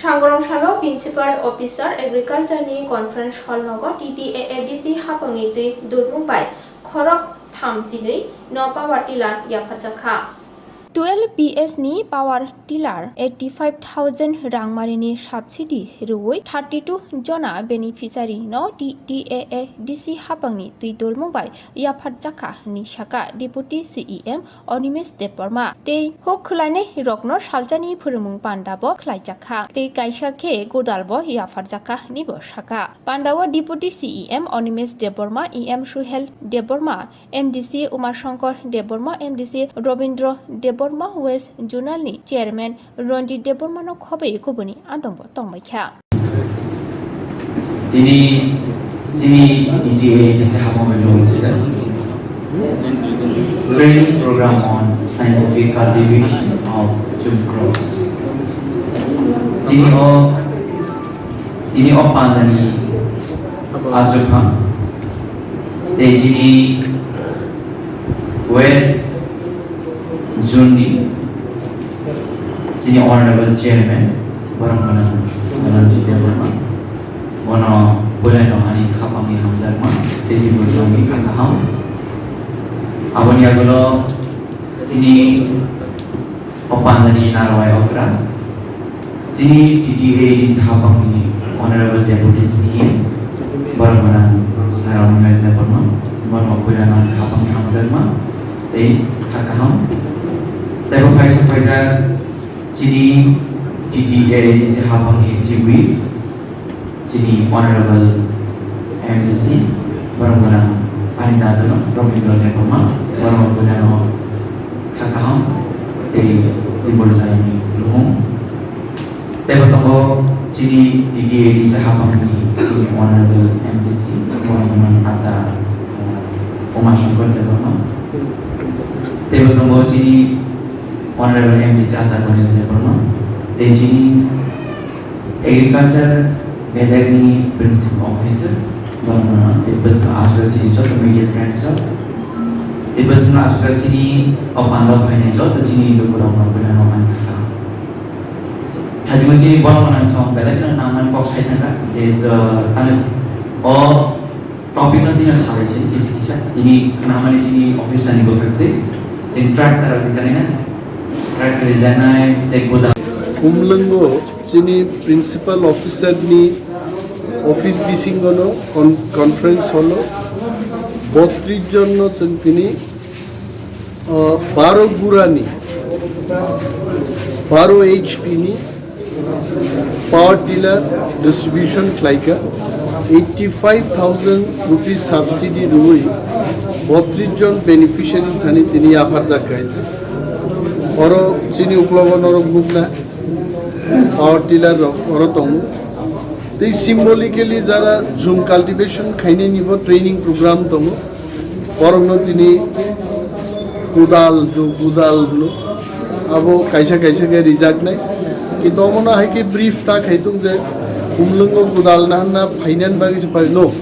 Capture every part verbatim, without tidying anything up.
Sangorong salo Principal Officer Agriculture ni Conference Hall nogo T T A A D C hapangni twi dulmung bai khorok tham chinwi no power tiller yapharjakha. Twelve P S ni power tiller eighty five thousand rangmarini subsidy rwui thirty two jona beneficiary no T T A A D C hapangni twi dulmung bai yapharjakha hwnwi sakha Deputy C E M Animesh Debbarma. Tei huk khwlainai rokno salsani phwrwngmung pandabo khlaijakha tei kaisa khe godalbo yapharjakha hwnwibo sakha. Pandao Deputy C E M Animesh Debbarma, E M Suhel Debbarma, M D C Umashankar Debbarma, M D C Robindra Debbarma, West Zonal ni Chairman Ranjit Debbarma no khobwi kubuni adongbo tongbaikha. Tini chini D T A D C hapang bai lung sida training program on scientific cultivation of jute crops. Chini o tini o pandani achuphang tei chini West Zone ni chini Honorable Chairman borok gwnang Ranjit Debbarma, bono puila no ani khapangni hamjakma tei tini borokni kha kaham. Aboni agulo chini o pandani narwai okra chini T T A D C hapangni Honorable Deputy C E M borok gwnang Sir Animesh Debbarma, bono puila no khapangni hamjakma tei kha kaham. Tei bo phaisa phaisa chini T T A D C hapangni chief whip, chini Honorable M D C, borok gwnang ani dadano Robindra Debbarma, borok gwnang kha kaham tei Dimor Jayani luhung. Tei bo tongo chini T T A D C hapangni chini Honorable M D C, borok gwnang ata, uh, Umashankar Debbarma. Tei bo tongo chini Honorable M D C ata Ganesh Debbarma. Tei chini Agriculture bedekni Principal Officer, borokno tei bwskango aswk chini joto media friends rok, tei bwskango aswk chini o pandao phainai joto chini lukurokno belai no ang kha. Thajima chini borok no song belai no nangmani kok sai thangkha je, uh, tani o topic no tino salai se kisa kisa tini khnamani chini officer ni bwkhak tei chini track tara rijani na track rijanai tei buda. Umlwngo chini principal officer ni office bisingo no con-, conference hall o botris jon no chwng tini, uh, baro gurani, baro H P ni power tiller distribution khlaikha, eighty five thousand rupees subsidy rwui botris jon beneficiary thani tini yapharjak kaisa. Oro chini uklogo norok nukna power tiller rok oro tongo. Tei symbolically jara jhum cultivation khainai nibo training program tongo. Borokno tini kudal hwno, gudal hwno. Abo kaisa kaisa khe rijaknai. Kintu omono hai khe brief ta khai tung je, umlwngo gudal naharna phainani bagwi se phai, no.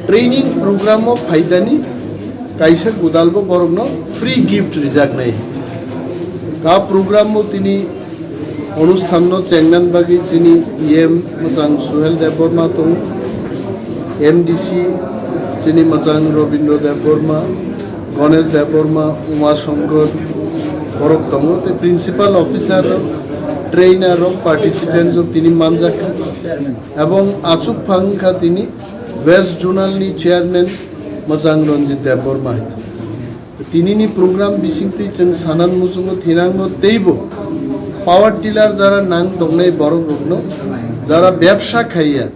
Training program o phaidani kaisa gudal bo borokno free gift rijaknai. Ka program o tini Onusthan no chengnani bagwi chini E M mwchang Suhel Debbarma tongo, M D C chini mwchang Robindra Debbarma, Ganesh Debbarma, Uma Shankar borok tongo, tei principal officer rok, trainer rok, participants rok tini manjakha, ebong achuk phang kha tini West Zonal ni chairman mwchang Ranjit Debbarma hai. Tinini program bisingtwi chwng sanan muchungo thinango teibo power tiller jara nang tongnai borok rokno jara bebsa khaiya,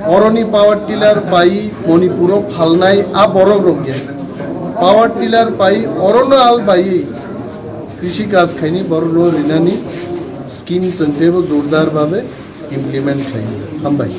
oroni power tiller bai Manipuro phalnai a borok rok ya. Power tiller bai orono al bai krishi kaj khaini borok rok rinani scheme chwng teibo jordar babe implement khlai. Hambai.